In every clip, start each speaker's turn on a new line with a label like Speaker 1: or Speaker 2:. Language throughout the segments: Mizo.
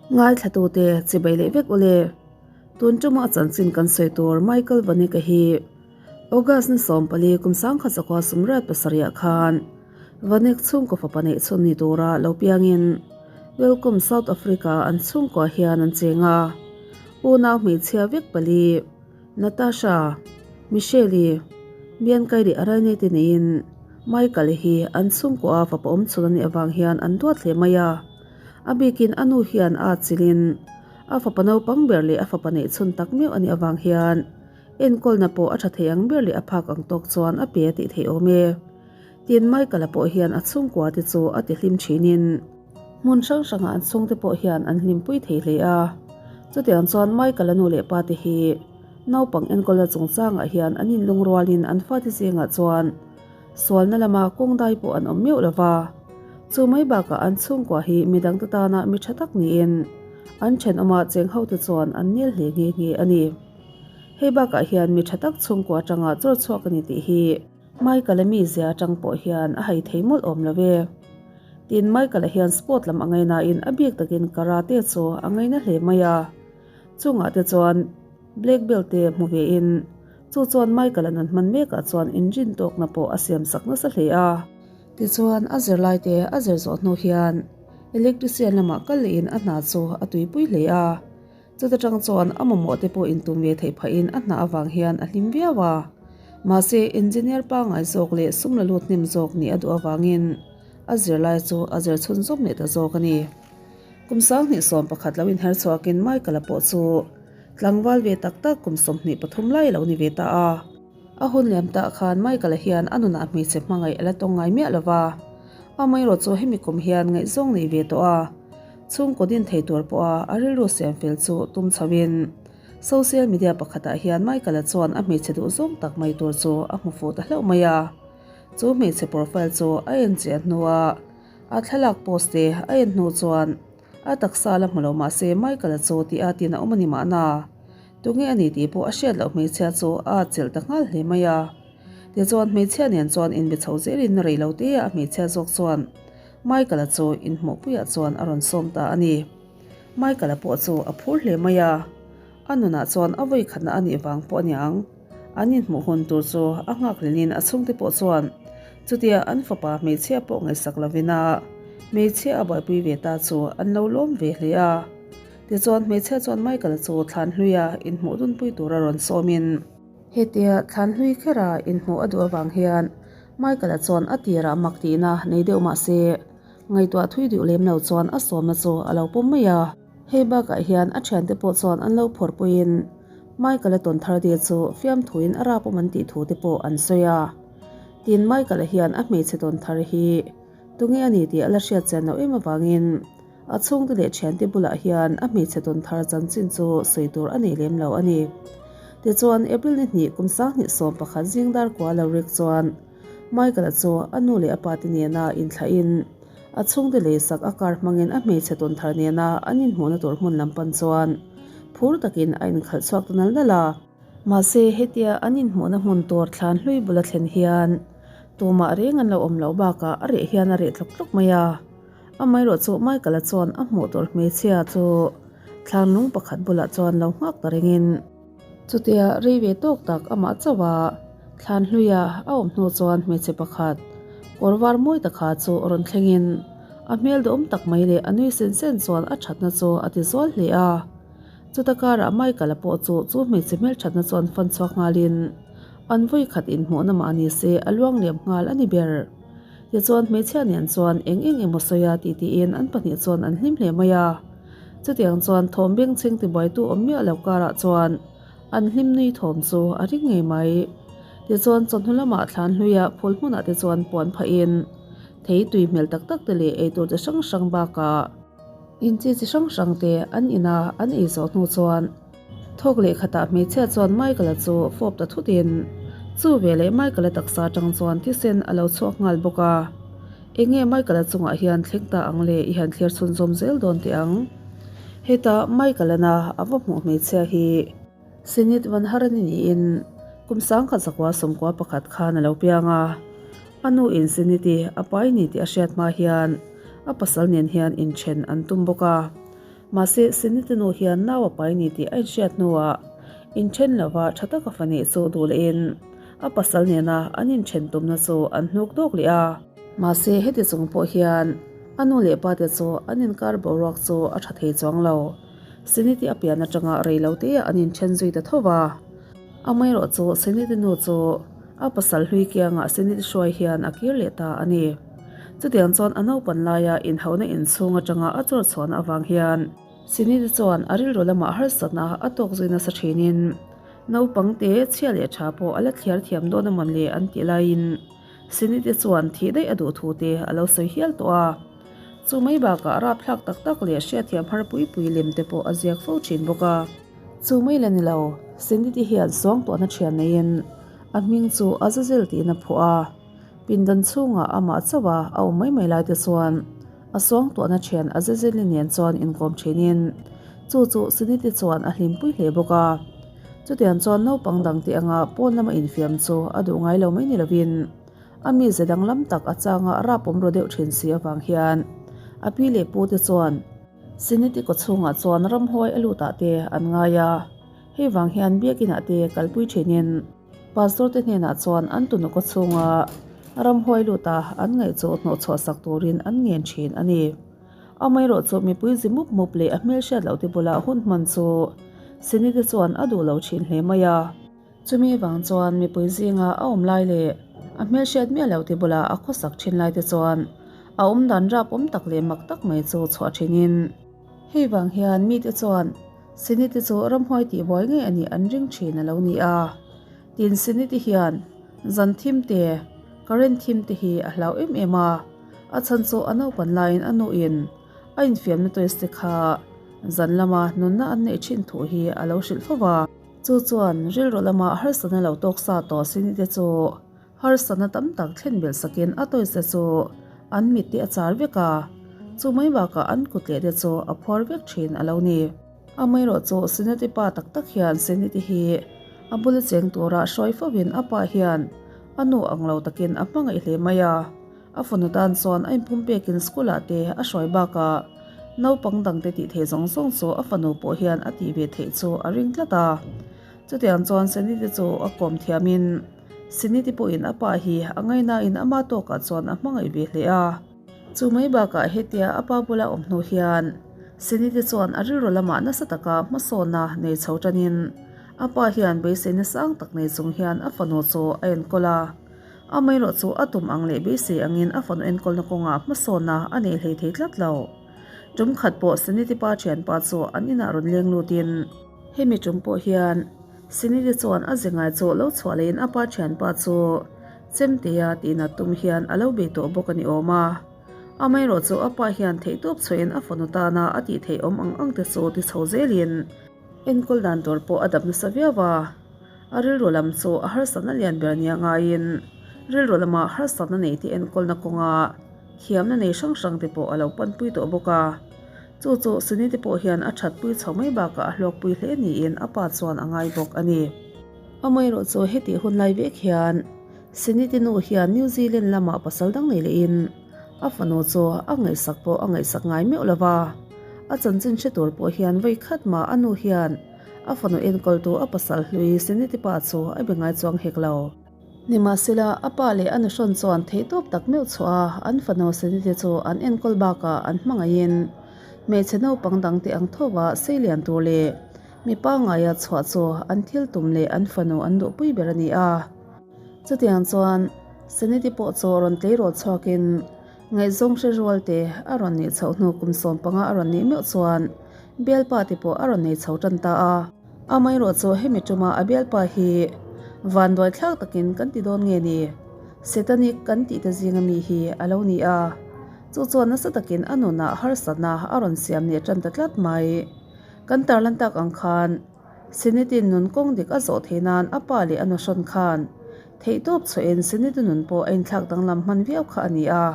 Speaker 1: Ngaithlatute chibai leh vek ule. Tun tuma a chanchin kan sawi tur Michael Vanek-a hi August ni 14 kum 1987 khan Vanek chhungkaw fapa neih chhun ni tura lo piangin Welkom South Africa an chhungkua hian an cheng a. Unau hmeichhia vek pali Natasha, Michelle-i, Bianca-i leh Araine-te neiin Michael-i hi an chhungkua a fapa awm chhun a nih avang hian an duat hle mai a. A bikin a nu hian a atchilhin a fapa naupang ber leh a fapa neih chhun tak meuh a nih avang hian enkawlna pawh a tha thei ang ber leh a phak ang tawk chuan a pe a tih theih awm e. Tin, Michael-a pawh hian a chhungkua te chu a ti hlim thinin hmun hrang hrangah an chhungte pawh hian an hlimpui thei hle a. Chutiang chuan Michael-a nu leh pa te hi naupang enkawlna chungchangah hian an inlungrualin an fate zingah chuan sualna lama kawng dai pawh an awm meuh lo va. Chu mai bakah an chhungkua hi midangte tana mi tha tak niin an thenawma cheng hote chuan an nel hle nghe nghe a ni. Hei bakah hian mi tha tak chhungkua atanga chawr chhuak a ni tih hi Michael-a mizia atang pawh hian a hai thei mawlh awm lo ve. Tin, Michael-a hian sport lam a ngainain a bik takin karate chu a ngaina hle mai a. Chungah te chuan black belt te hmu vein chu chuan Michael-a nun hman mekah chuan inrin tawkna pawh a siam sak nasa hle a. Tichuan, a zirlai te a zir zawh hnu hian electrician lamah kal lehin a hna chu a tuipui hle a. Chuta tang chuan a mamawh te pawh intum ve theih phahin a hna avang hian a hlim viau a. Mahse, engineer pangngai zawk leh sum la lut hnem zawk nih a duh avangin a zirlai chu a zir chhunzawm leh ta zawk a ni. Kum 2011 lo inher chhuakin Michael-a pawh chu tlangval ve tak tak kum 23 lai a lo ni ve ta a. A hun liam tah khan Michael-a hian a nunah hmeichhe hmangaih a la tawng ngai miah lo va. Amaherawh chu hemi kum hian ngaihzawng nei ve tawh a. Chhungkaw din thei tur pawha a rilru siam fel chu tum chhoin social media pakhatah hian Michael-a chuan a hmeichhe duh zawng tak mai tur chu a hmu fuh ta hlauh mai a. Chu hmeichhe profile chu a en chiah hnua a thlalak post te a en hnu chuan a taksa la hmu lo mah se Michael-a chu tih a tin a awm a ni mahna. Tunge a ni tih pawh a hriat loh hmeichhia chu a chelh ta nghal hle mai a. Tichuan hmeichhia nen chuan inbe chho zelin rei lo te a hmeichhia zawk chuan Michael-a chu inhmuhpuiah chuan a rawn sawm ta a ni. Michael-a pawh chu a phur hle mai a, a nunah chuan a vawi khatna a nih vang pawh a niang. An inhmuh hun tur chu a nghak hlelin a chhungte pawh chuan chutia an fapa hmeichhia pawh ngaihsak lovin a hmeichhia a buaipui ve ta chu an lo lawm ve hle a. Tichuan hmeichhia chuan Michael-a chu thlan hluia inhmuh dunpui tura rawn sawmin, Hetia thlan hlui khera inhmuh a duh avang hian Michael-a chuan a tirah mak tihna nei deuh mah se, ngaihtuah thui duh lem lo chuan a sawmna chu a lo pawm mai a. Hei bakah hian a thiante pawh chuan an lo phawrhpuiin Michael-a tawn thar te chu fiamthuin a rap awm an tih thu te pawh an sawi a. Tin, Michael-a hian a hmeichhe tawn thar hi tunge a ni tih a la hriat chian loh em avangin a chhungte leh thiante bulah hian a hmeichhe tawn thar chanchin chu sawi tur a nei lem lo a ni. Tichuan, April ni hnih kum 2011 zing dar kua lo rik chuan Michael-a chu a nu leh a pa te nena inthlahin a chhungte lei sak a car hmangin a hmeichhe tawn thar nena an inhmuhna tur hmun lam pan chuan phur takin a inkhalh chhuak ta nal nal a. Mahse, hetia an inhmuhna hmun tur thlan hlui bula thlen hian tumah reng an lo awm loh bakah a reh hian a reh tlawk tlawk mai a. Amaherawh chu Michael-a chuan a hmuh tur hmeichhia chu thlanlung pakhat bulah chuan lo nghak ta rengin chutia rei ve tawk tak amah chauh a thlan hluia a awm hnu chuan hmeichhe pakhat kawr var mawi ta kha chu rawn thlengin a hmel duhawm tak mai leh a nui sen sen chuan a thatna chu a ti zual hle a. Chuta karah Michael-a pawh chu chu hmeichhe hmelthatna chuan fan chhuak nghalin an vawi khat inhmuhna mah ni se a luang liam nghal a ni ber. Tichuan hmeichhia nen chuan eng eng emaw sawi a tih tiin an pahnih chuan an hlim hle mai a. Chutiang chuan thawm bengchheng tibuaitu awm miah lo karah chuan an hlim nui thawm chu a ring ngei mai. Tichuan chawhnu lamah thlan hluia phul hmunah te chuan puan phahin thei tui hmel tak tak te leh eitur chi hrang hrang bakah inchi chi hrang hrang te an ina an ei zawh hnu chuan Thawk leh khatah hmeichhia chuan Michael-a chu fawp ta thutin chu veleh Michael-a taksa atang chuan thisen a lo chhuak nghal bawk a. Enge Michael-a chungah hian thleng ta ang le i han thlir chhunzawm zel dawn teh ang. Heta Michael-ana a va hmuh hmeichhia hi Sinit Vanharani niin kum 1991 khan a lo piang a. A nu in Sinit-i a pai ni tih a hriat hma hian a pasal nen hian inthen an tum bawk a. Mahse, Senite nu hian nau a pai ni tih a inhriat hnuah inthen lova tha taka fa neih chu duh lehin a pasal nena an inthen tumna chu an hnuk dawk leh a. Mahse, heti chung pawh hian a nu leh pa te chu an inkar boruak chu a tha thei chuang lo. Senite a pian atanga rei lo teah an inthen zui ta tho va. Amaherawhchu Senite nu chu a pasal hlui kiangah Senite hruai hian a kir leh ta a ni. Chutiang chuan a naupan laia inhauhna inchhung atanga a chawr chhuahna avang hian Senite chuan a rilru lamah harsatna a tawk zui nasa thinin naupang te chhia leh tha pawh a la thliar thiam dawn a mawn le an tih laiin Senite chuan thih daih a duh thu te a lo sawi hial tawh a. Chu mai bakah rapthlak tak tak leh hriatthiam har pui pui lem te pawh a ziak fo thin bawk a. Chu mai la ni lo, Senite hian suangtuahna thian neiin a hming chu Azazel tiin a phuah a. Pindan chhungah amah chauh a a awm mai mai lai te chuan a suangtuahna thian Azazeli nen chuan inkawm thinin chu chu Suniti chuan a hlimpui hle bawk a. Chutiang chuan naupang dang tih anga pawn lama infiam chu a duh ngai lo mai ni lovin a mize danglam tak a changa rap awm ru deuh thin si avang hian a pi leh pu te chuan Suniti kawchhungah chuan ramhuai a lut ah te an ngai a, hei vang hian biakinah te kalpui thinin Pastor te hnenah chuan an tunu kaw chhunga ramhuai luta an ngaih chu hnawhchhuah sak turin an ngen thin a ni. Amaherawh chu mipui zi mup mup leh a hmelhriat loh te bulah hun hman chu Sini te chuan a duh lo thin hle mai a. Chumi vang chuan mipui zinga a awm lai leh a hmelhriat miah loh te bulah a khawsak thin lai te chuan a awmdan rap awm tak leh mak tak mai chu chhuah thinin hei vang hian mite chuan Siniti chu ramhuai tih buai ngei a nih an ring thin a lo ni a. Tin Siniti hian zan thim te, current thim te hi a hlau em em a. A chhan chu a naupan laiin a nuin a infiamna toys te kha zan lama nunna an neih thin thu hi a lo hrilh fo va. Chu chuan rilru lama harsatna lo tawk sa tawh Siniti chu Harsatna tam tak thlen belh sakin a toys te chu an mit te a char vek a, chu mai bakah an kut leh te chu a phuar vek thin a lo ni. Amaherawh chu Sinati pa tak tak hian Sinati hi a bula cheng tura hruai fovin a pa hian a nu ang lo takin a hmangaih hle mai a, a fanu tan chuan a inpum pekin school ah te a hruai bakah naupang dangte tih theih zawng zawng chu a fanu pawh hian a tih ve theih chu a ring tlat a. Chutiang chuan Sinati chu a kawm thiamin Siniti pawhin a pa hi a ngainain ama tawkah chuan a hmangaih ve hle a. Chu mai bakah hetia a pa bula awm hnu hian Siniti chuan a rilru lamah nasa taka hmasawnna nei chho tanin a pa hian beiseina sang tak nei chung hian a fanu chu a enkawl a. Amaherawh chu a tum ang leh beisei angin a fanu enkawlna kawngah hmasawnna a nei hlei thei tlat lo. Tum khat pawh Siniti pa thianpa chu an inah rawn leng lutin, Hemi tum pawh hian Siniti chuan a ze ngai chu lo chhuah leiin a pa thianpa chu Chemtea tihna tum hian a lo bei tawh bawk a ni awm a. Amaherawh chu a pa hian theihtawp chhuahin a fanu tana a tih theih awm ang ang te chu ti chho zelin enkawl dan tur pawh a dap nasa viau a. A rilru lam chu a harsatna lian ber nia ngaiin rilru lama harsatna nei te enkawlna kawnga thiamna nei hrang hrang te pawh a lo panpui tawh bawk a. Chu chu Suniti pawh hian a thatpui chho mai bakah a hlawkpui hle niin a pa chuan a ngai bawk a ni. Amaherawh chu hetih hun lai vek hian Suniti nu hian New Zealand lamah pasal dang nei lehin a fanu chu a ngaihsak pawh a ngaihsak ngai meuh lo va. A chanchin hre tur pawh hian vawi khat mah a nu hian a fanu enkawltu a pasal hlui Suniti pa chu a be ngai chuang hek lo. Nimahsela, a pa leh a nuhrawn chuan theihtawp tak meuh chhuah a, an fanu Senite chu an enkawl bakah an hmangaihin hmeichhe naupang dangte ang thova seilian tur leh mi pangaia chhuah chu an thil tum leh an fanu an duhpui ber a ni a. Chutiang chuan Senite pawh chu rawn tleirawl chhuakin ngaihzawng hre rual te a rawn nih chhoh hnu kum 15 a rawn nih meuh chuan bialpa te pawh a rawn nei chho tan ta a. Amaherawh chu hemi tuma a bialpa hi vanduai thlak takin kan ti dawn nge ni? Setanic kan tih te zinga mi hi a lo ni a, chu chuan nasa takin a nunah harsatna a rawn siam leh tan ta tlat mai. Kan tarlan tak ang khan Senitin nun kawng dik a zawh theih nan a pa leh a nuhrawn khan theihtawp chhuahin Seniti nun pawh a inthlak danglam hman viau kha a ni a.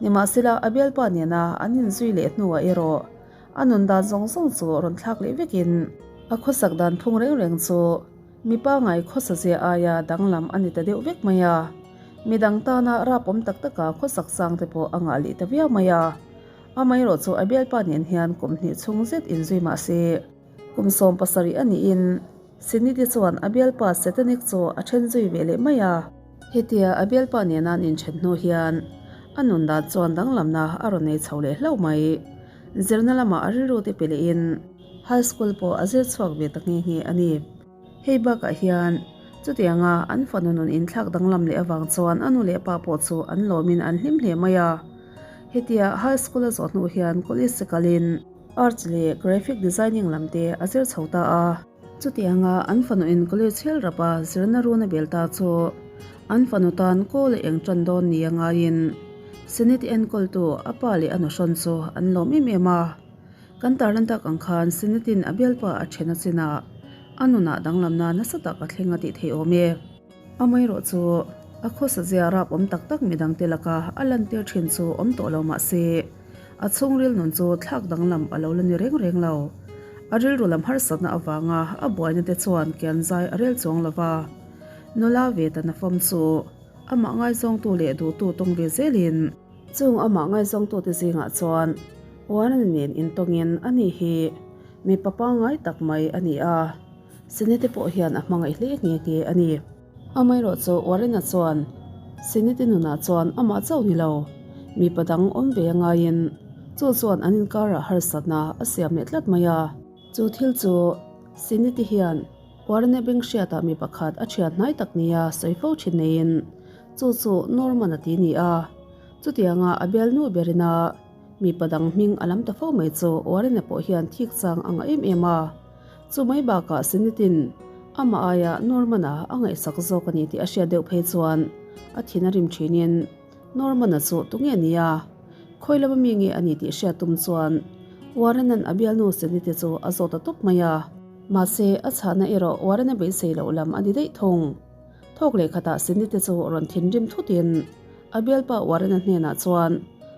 Speaker 1: Nimahsela a bialpa nena an inzui leh hnuah erawh A nun dan zawng zawng chu rawn thlak leh vekin a khawsak dan phung reng reng chu mi pangai khawsa zia aia danglam a ni ta deuh vek mai a. Mi dang tana rap awm tak taka khawsak sang te pawh a ngah leh ta viau mai a. Amaherawhchu a bialpa nen hian kum hnih chhung zet inzui mah se, kum 17 a niin Siniti chuan a bialpa Setanik chu a then zui ve leh mai a. Hetia a bialpa nena an inthen hnu hian a nun dan chuan danglamna a rawn nei chho leh hlauh mai. Zirna lamah a rilru te pe lehin high school pawh a zir chhuak ve ta nghe nghe a ni. Hei bakah hian chutianga an fanu nun inthlak danglam leh avang chuan a nu leh pa pawh chu an lawmin an hlim hle mai a. Hetia high school a zawh hnu hian college kalin Arts leh Graphic Designing lam te a zir chho ta a. Chutianga an fanuin college hial rapa zirna run a bel ta chu an fanu tan kawl a eng tan dawn nia ngaiin Senate enkawltu a pa leh a nuhrawn chu an lawm em em a. Kan tarlan tak ang khan Senate-in a bialpa a then a chinah a nunah danglamna nasa tak a thleng a tih theih awm e. Amaherawh chu a khawsa zia rap awm tak tak midangte laka a lantir thin chu awm tawh lo mah se, a chhungril nun chu thlak danglam a lo la ni reng reng lo. A rilru lam harsatna avanga a buaina te chuan kian zai a rel chuang lo va. Nula ve ta nafam chu amah ngaizawngtu leh duhtu tawng ve zelin, Chung amah ngaizawngtute zingah chuan Warren nen intawngin ani hi mipa pangngai tak mai a ni a, Senate pawh hian a hmangaih hle nghe nghe a ni. Amaherawh chu Warren-a chuan Senate nunah chuan amah chauh ni lo, mipa dang awm ve a ngaiin chu chuan an inkarah harsatna a siam leh tlat mai a. Chu thil chu Senate hian Warren-a beng hriatah mi pakhat a thian hnai tak nia sawi fo thin neiin Chu chu Norman a ti ni a, chutianga a bialnu berina mipa dang hming a lam ta fo mai chu Warren-a pawh hian thik chang a ngah em em a. Chu mai bakah Senate-in amah aia Norman-a a ngaihsak zawk a ni tih a hriat deuh phei chuan a thin a rim thinin Norman-a chu tunge ni a, khawi lama mi nge a ni tih hriat tum chuan Warren-a'n a bialnu Senate chu a zawt ta tawp mai a. Mahse, a chhahna erawh Warren-a beisei loh lam a ni daih thung. Thawk leh khatah Cindy te chu rawn thinrim thutin a bialpa Warren-a hnenah chuan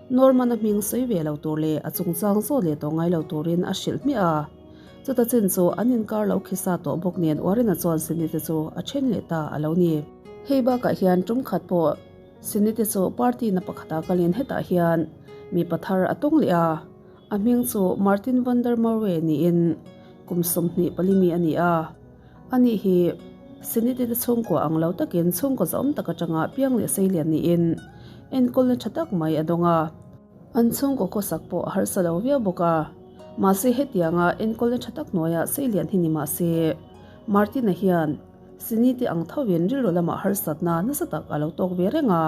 Speaker 1: Norman-a hming sawi ve lo tur leh a chungchang zawt leh tawh ngai lo turin a hrilh hmiah a. Chuta chin chu an inkar lo khisa tawh bawk nen Warren-a chuan Cindy te chu a then leh ta a lo ni. Hei bakah hian tum khat pawh Cindy te chu party na pakhatah kalin hetah hian mipa thar a tawng leh a, a hming chu Martin van der Merwe niin kum 24 mi a ni a. Ani hi Senate te chhungkua ang lo takin chhungkaw zahawm tak atanga piang leh seilian niin enkawlna tha tak mai a dawng a. An chhungkaw khawsak pawh a harsa lo viau bawk a. Mahse hetianga enkawlna tha tak hnuaia seilian hi ni mah se, Martin-a hian Senate ang thovin rilru lamah harsatna nasa tak a lo tawk ve reng a.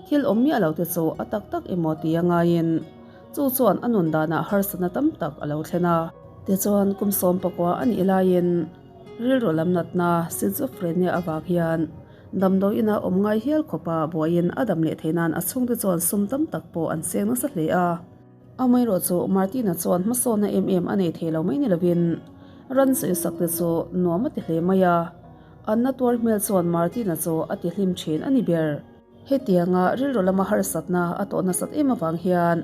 Speaker 1: Thil awm miah lo te chu a tak tak emaw tia ngaiin chu chuan a nun danah harsatna tam tak a lo thlen a. Tichuan, kum 19 a nih laiin rilru lam natna schizophrenia avang hian damdawi ina awm ngai hial khawpa buaiin a dam leh theih nan a chhungte chuan sum tam tak pawh an seng nasa hle a. Amaherawh chu Martina chuan hmasawnna em em a nei thei lo mai ni lovin ran sawisak te chu nuam a ti hle mai a, an na tuar hmel chuan Martina chu a ti hlim thin a ni ber. Hetianga rilru lama harsatna a tawh nasat em avang hian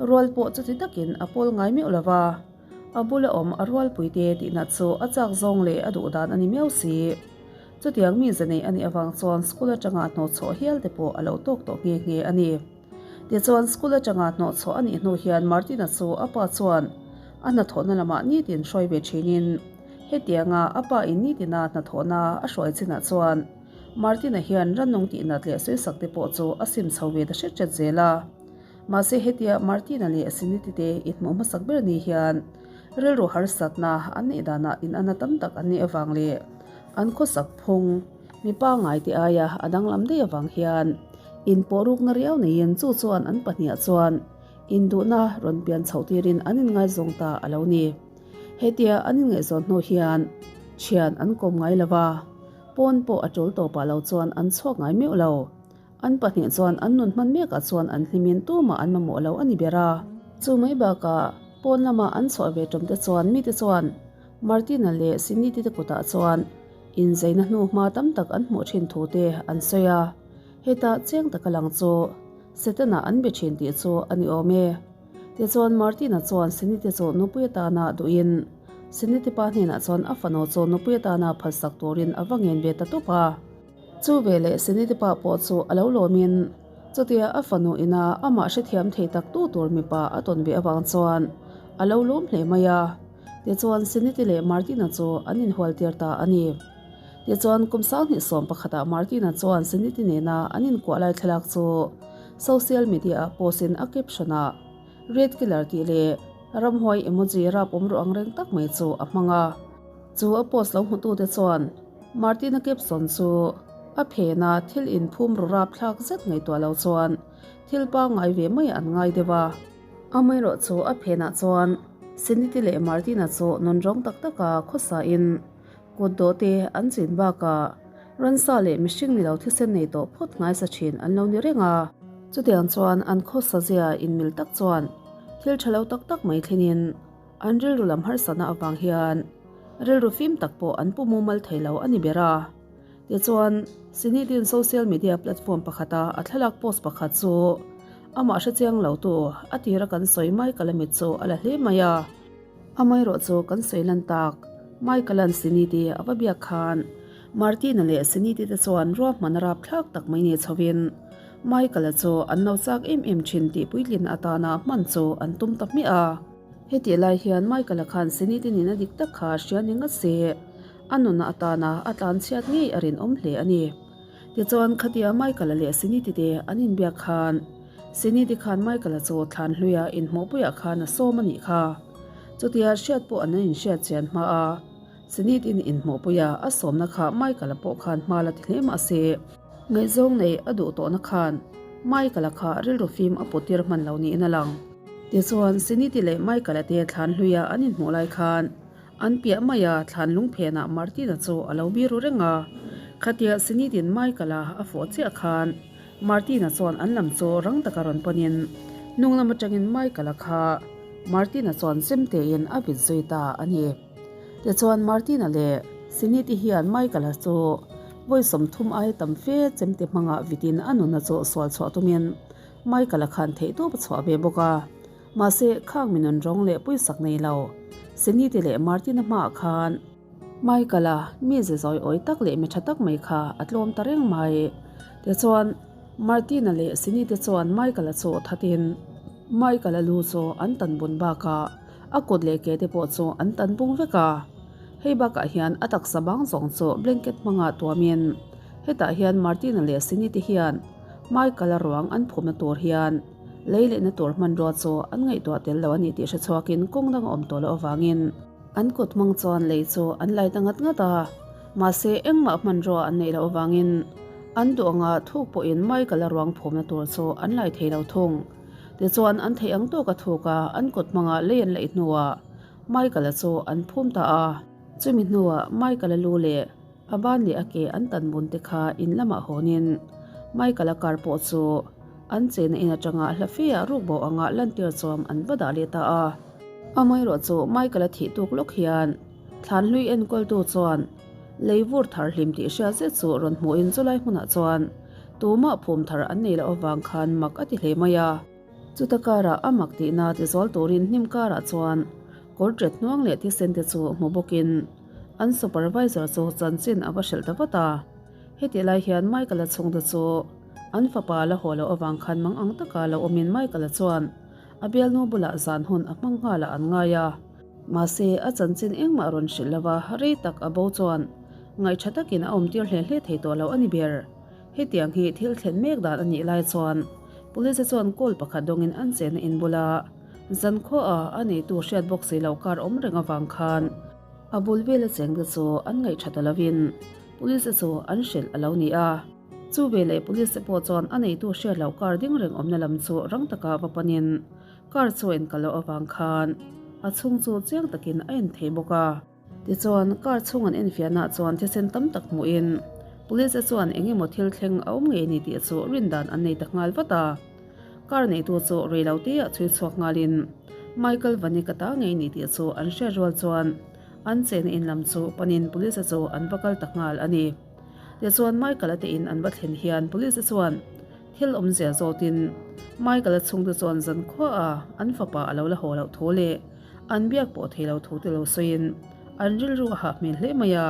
Speaker 1: rual pawh chuti takin a pawl ngai meuh lo va, a bula awm a rualpuite tihnat chu a chak zawng leh a duh dan a ni miau si. Chutiang mi ze nei a nih avang chuan school atanga hnawhchhuah hial te pawh a lo tawk tawh nghe nghe a ni. Tichuan school atanga hnawhchhuah a nih hnu hian Martina chu a pa chuan a hnathawhna lamah nitin hruai ve thinin hetianga a pa in nitina hnathawhna a hruai chinah chuan Martina hian rannung tihnat leh sawisak te pawh chu a sim chho ve ta hret hret zel a. Mahse hetia Martina leh Siniti te inhmuh hmasak ber ni hian rilru harsatna an neih danah inanna tam tak an neih avang leh an khawsak phung mi pangngai te aia a danglam daih avang hian inpawh rukna riau neiin chu chuan an pahniah chuan induhna rawn pian chhoh tirin an inngaizawng ta a lo ni. Hetia an inngaihzawn hnu hian thian an kawm ngai lo va. Pawn pawh a tul tawpah lo chuan an chhuak ngai meuh lo. An pahnih chuan an nun hman mekah chuan an hlimin tumah an mamawh lo a ni ber a. Chu mai bakah pawn lama an chhuah ve ṭawmte chuan mite chuan Martina leh Siniti te kutah chuan inzeina hnu hma tam tak an hmuh ṭhin thu te an sawi a. Heta chiang taka lang chu Setana an be ṭhin tih chu a ni awm e. Tichuan Martina chuan Siniti chu nupui atana duhin Siniti pa hnenah chuan a fanu chu nupui atana phalsak turin a va ngen ve ta tawp a. Chu veleh Siniti pa pawh chu a lo lawmin Chutia a fanu ina amah hrethiam thei tak tu tur mipa a tawn ve avang chuan a lo lawm hle mai a. Tichuan Siniti leh Martina chu an inhual tir ta a ni. Tichuan kum 2011 ah Martina chuan Siniti nena an inkuah lai thlalak chu social media ah post in a caption ah Red Killer tih leh ramhuai emoji rap awm ruh angreng tak mai chu a hmang a. Chu a post lo hmutute chuan Martina caption chu a phena thil inphum ru rap thlak zet ngaihtuah lo chuan thil pangngai ve mai an ngai deuh a. Amaherawh chu a phenah chuan Siniti leh Martina chu nunrawng tak taka khawsa in kut dawh te an chin bakah ransa leh mihring ni lo thisen nei tawh phawt ngaisa thin an lo ni reng a. Chutiang chuan an khawsa zia inmil tak chuan thil tha lo tak tak mai thlenin an rilru lam harsatna avang hian rilru fim tak pawh an pu mumal thei lo a ni ber a. Tichuan, Sinidin social media platform pakhata a thlalak post pakhat chu amah hrechiang lo tu a tira kan sawi Michael-a mit chu a la hle mai a. Amaherawh chu kan sawi lan tak, Michael-a'n Sinidi a va biak khan Martina leh Sinidi te chuan ruahman rapthlak tak mai ni chhovin Michael-a chu an lo chak em em thin tih puitlin atana hman chu an tum ta hmiah a. Hetih lai hian Michael-a khan Sinidi nihna dik tak kha hria ni ngat se. A nunna atana a tlanchhiat ngei a rinawm hle a ni. Tichuan, khatia Michael-a leh Siniti te an inbiak khan, Siniti khan Michael-a chu thlan hluia inhmuhpuiah khan a sawm a nih kha. Chutia hriat pawh an inhriat chian hma a, Siniti'n inhmuhpuia a sawmna kha Michael-a pawh khan hma la ti hle mah se, ngaihzawng nei a duh tawhna khan Michael-a kha rilru fim a puttir hman lo niin a lang. Tichuan, Siniti leh Michael-a te thlan hluia an inhmuh lai khan, An piah mai a, thlan lungphenah Martina chu a lo biru reng a. Khatia Sinidin Michael-a a fawh chiah khan Martina chuan an lam chu rang taka rawn panin hnung lam atangin Michael-a kha Martina chuan chemtein a vit zui ta a ni. Tichuan Martina leh Sinidi hian Michael-a chu vawi 30 aia tam fe chemte hmanga vitin a nunna chu sual chhuah tumin Michael-a khan theihtawp a chhuah ve bawk a. Mahse, khang mi nun rawng leh puisak nei lo, Senite leh Martina hmaah khan Michael-a mi ze zawi awi tak leh mi tha tak mai kha a tlawm ta reng mai. Tichuan, Martina leh Senite chuan Michael-a chu thatin Michael-a lu chu an tan bun bakah a kut leh ke te pawh chu an tan bung vek a. Hei bakah hian a taksa bang zawng chu blanket hmanga tuamin hetah hian Martina leh Senite hian Michael-a ruang an phumna tur hian Lei lehna tur hmanrua chu an ngaihtuah tel lo a ni tih hre chhuakin kawng dang a awm tawh loh avangin an kut hmang chuan lei chu an lai ta ngat ngat a. Mahse, engmah hmanrua an neih loh avangin an duh anga thuk pawhin Michael-a ruang phumna tur chu an lai thei lo thung. Tichuan, an theih ang tawka thuk a, an kut hmanga lei an laih hnuah Michael-a chu an phum ta a. Chumi hnuah Michael-a lu leh a ban leh a ke an tan bun te kha in lamah hawnin Michael-a car pawh chu an chena in atanga hla feah ruk bo anga lantir chuam an va dah leh ta a. Amaherawh chu Michael-a thih tuk lawk hian thlan hlui enkawltu chuan lei vur thar hlim tih hriat zet chu rawn hmuhin chulai hmunah chuan tumah phum thar an nei loh avang khan mak a ti hle mai a. Chuta karah a mak tihna ti zual turin hnim karah chuan kawr ṭet hnuang leh thisen te chu hmu bawkin an supervisor chu chanchin a va hrilh ta vat a. Hetih lai hian Michael-a chhungte chu an fapa la haw loh avang khan mang ang taka lo awmin Michael-a chuan a bialnu bulah zan hun a hmang nghalah an ngai a. Mahse, a chanchin engmah rawn hrilh lova rei tak a bo chuan ngaihṭha takin a awmtir hle hle thei tawh lo a ni ber. Hetiang hi thil thlen mek dan a nih lai chuan Police chuan call pakhat dawngin an chenna in bula zankhuaah a neitu hriat bawk si lo kar awm reng avang khan a bul vela chengte chu an ngaihṭha ta lovin Police chu an hrilh a lo ni a. Chu veleh Police pawh chuan a neitu hriat loh kar ding reng awmna lam chu rang taka va panin kar chu a inkal loh avang khan a chhung chu chiang takin a en thei bawk a. Tichuan, car chhung an enfiahnaah chuan thisen tam tak hmuhin Police chuan eng emaw thil thleng a awm ngei a ni tih chu rindan an nei ta nghal vat a. Car neitu chu reiloteah chhui chhuak nghalin Michael Vanik a ta ngei a ni tih chu an hriat rual chuan an chena in lam chu panin Police chu an va kal ta nghal a ni. Tichuan, Michael-a te in an va thlen hian Police chuan thil awmzia zawtin Michael-a chhungte chuan zankhuaah an fapa a lo la haw loh thu leh An biak pawh thei lo thu te lo sawiin an rilru a hah hmel hle mai a.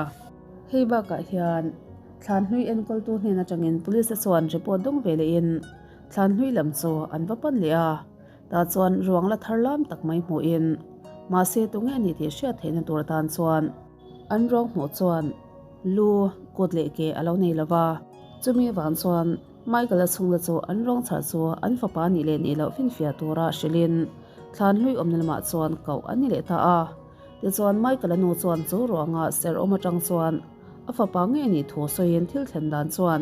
Speaker 1: Hei bakah hian thlan hlui enkawltu hnen atangin Police te chuan report dawng ve lehin Thlan hlui lam chu an va pan leh a, tah chuan ruang la thar lam tak mai hmuhin mahse tunge a ni tih hriat theihna tur atan chuan an ruang hmuh chuan lu, kut leh ke a lo nei lo va. Chumi avang chuan Michael-a chhungte chu an ruang chhar chu an fapa nih leh nih loh finfiah tura hrilhin thlan hlui awmna lamah chuan koh an ni leh ta a. Tichuan Michael-a nu chuan chu ruanga ser awm atang chuan a fapa ngei nih thu sawiin thil thlen dan chuan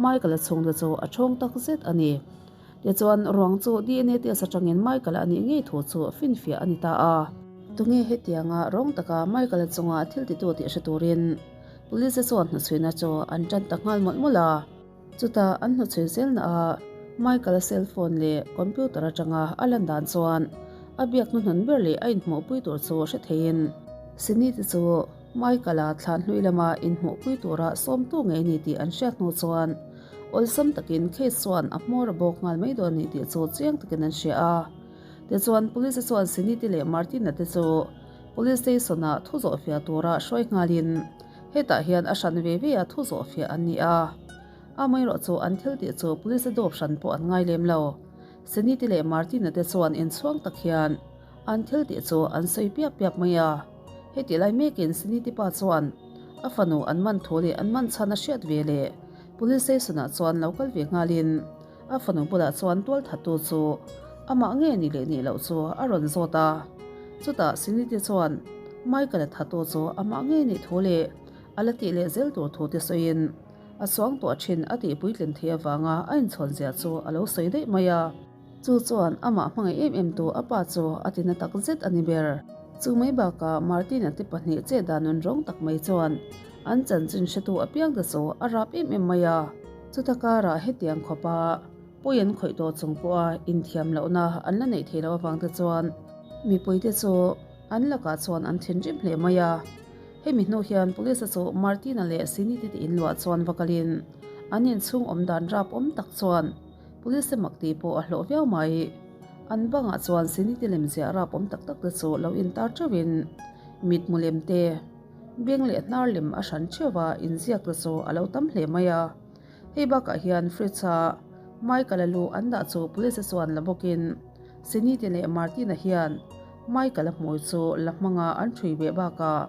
Speaker 1: Michael-a chhungte chu a thawng tak zet a ni. Tichuan ruang chu DNA test atangin Michael-a a nih ngei thu chu finfiah a ni ta a. Tunge hetianga rawng taka Michael-a chunga thil titu tih hre turin Police-te chuan hnuchhuina chu an tan ta nghal mawlh mawlh a. Chutah an hnuchhui zelna ah Michael-a cell phone leh computer atanga a lan dan chuan a biak hnuhnun ber leh a inhmuhpui tur chu hre theiin Sini-te chu Michael-a thlan hlui lama inhmuhpui tura sawmtu ngei ni tih an hriat hnu chuan awlsam takin case chuan a hmawr a bawk nghal mai dawn ni tih chu chiang takin an hria a. Tichuan Police chuan Siniti leh Martina te chu Police Station ah thu zawhfiah tura hruai nghalin hetah hian a hran ve ve a thu zawhfiah an ni a. Amaherawh chu an thil tih chu Police dawp hran pawh an ngai lem lo. Siniti leh Martina te chuan inchhuang tak hian an thil tih chu an sawi piap piap mai a. Heti lai mekin Siniti pa chuan a fanu an man thu leh an man chhan a hriat ve leh Police Station ah chuan lo kal ve nghalin A fanu bulah chuan tualthattu chu amah nge ni leh nih loh chu a rawn zawt a. Chutah Siniti chuan Michael-a thattu chu amah nge nih thu leh a la tih leh zel tur thu te sawiin a suang tuah thin a tih puitlin theih avanga a inchhawn zia chu a lo sawi daih mai a. Chu chuan amah hmangaih em em tu a pa chu a ti na tak zet a ni ber. Chu mai bakah Martin-a te pahnih chet dan nun rawng tak mai chuan an chanchin hretu apiangte chu a rap em em mai a. Chuta karah hetiang khawpa pawi an khawih tawh chung pawha inthiam lohna an la neih theih loh avang te chuan mipuite chu an lakah chuan an thinrim hle mai a. Hemi hnu hian Police-a chu Martina leh Siniti te inluah chuan va kalin an inchhung awm dan rap awm tak chuan Police-te mak tih pawh a hlawh viau mai. An bangah chuan Siniti lemziah rap awm tak tak te chu lo intar teuhin mitmu lem te, Beng leh hnar lem a hran theuh a, inziak te chu a lo tam hle mai a. Hei bakah hian fridge a Michael-a lu an dah chu police chuan la bawkin Sinite leh Martin-a hian Michael-a hmui chu la hmanga an ṭhui beh bakah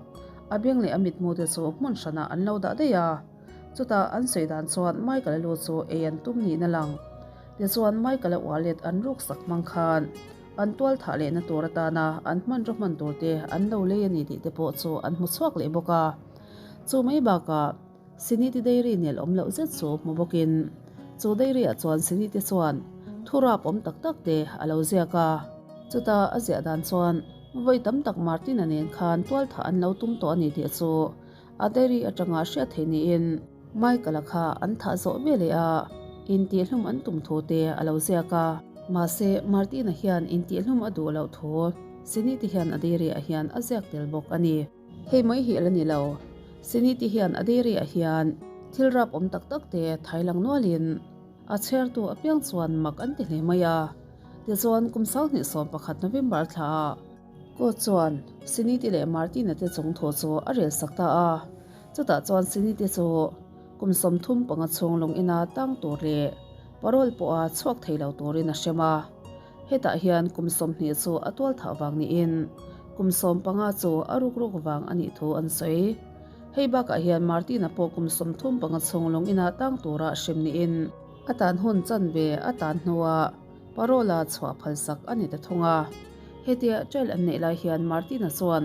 Speaker 1: a beng leh a mitmu te chu hmun hranah an lo dah daih a. Chutah an sawi dan chuan Michael-a lu chu ei an tum niin a lang. Tichuan Michael-a wallet an ruksak hmang khan an tual thah lehna tur atana an hmanraw hman tur te an lo lei a ni tih te pawh chu an hmu chhuak leh bawk a. Chu mai bakah Siniti Dairy nel awm loh zet chu hmu bawkin chu Dairy ah chuan Siniti chuan thu rap awm tak tak te a lo ziak a. Chuta a ziah dan chuan vawi tam tak Martin-a nen khan tual thah an lo tum tawh a ni tih chu A dairy atanga hriat theih niin Michael-a kha an thah zawh ve leh a, intihhlum an tum thu te a lo ziak a. Mahse, Martina hian intihhlum a duh loh thu Siniti hian a dairy-ah hian a ziak tel bawk a ni. Hei mai hi a la ni lo. Siniti hian a dairy-ah hian thil rap awm tak tak te thai lang nualin a chhiartu apiang chuan mak an ti hle mai a. Tichuan, kum 2011 November thlaah, Court chuan Siniti leh Martina te chung thu chu a rel sak ta a, chutah chuan Siniti chu kum 35 chhung lung ina tang tur leh parole pawha chhuak thei lo turin a hrem a. Hetah hian kum 20 chu a tual thah vang niin kum 15 chu a ruk ruk vang a nih thu an sawi. Hei bakah hian Martina pawh kum 35 chhung lung ina tang tura hrem niin a tan hun chanve a tan hnuah Parola chhuah phalsak a ni ta thung a. Hetia trial an neih lai hian Martina chuan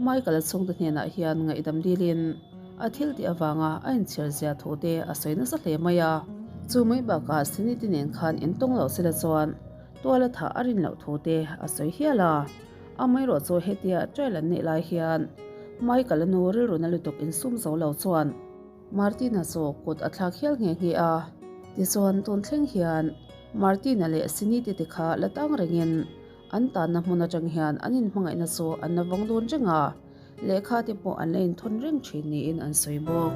Speaker 1: Michael-a chhungte hnenah hian ngaihdam dilin a thil tih avanga a inchhir zia thu te a sawi nasa hle mai a. Chu mai bakah Siniti nen khan intawng loh sela chuan tuala thah a rin loh thu te a sawi hial a. Amaherawh chu hetia trial an neih lai hian Michael-a nu rilru na lutuk insum zo lo chuan Martina chu kut a thlak hial nghe nghe a. Tichuan tun thleng hian Martina leh Siniti te kha la tang rengin an tanna hmun atang hian an inhmangaihna chu an la vawng dun reng a, lehkha te pawh an la inthawn reng thin niin an sawi bawk.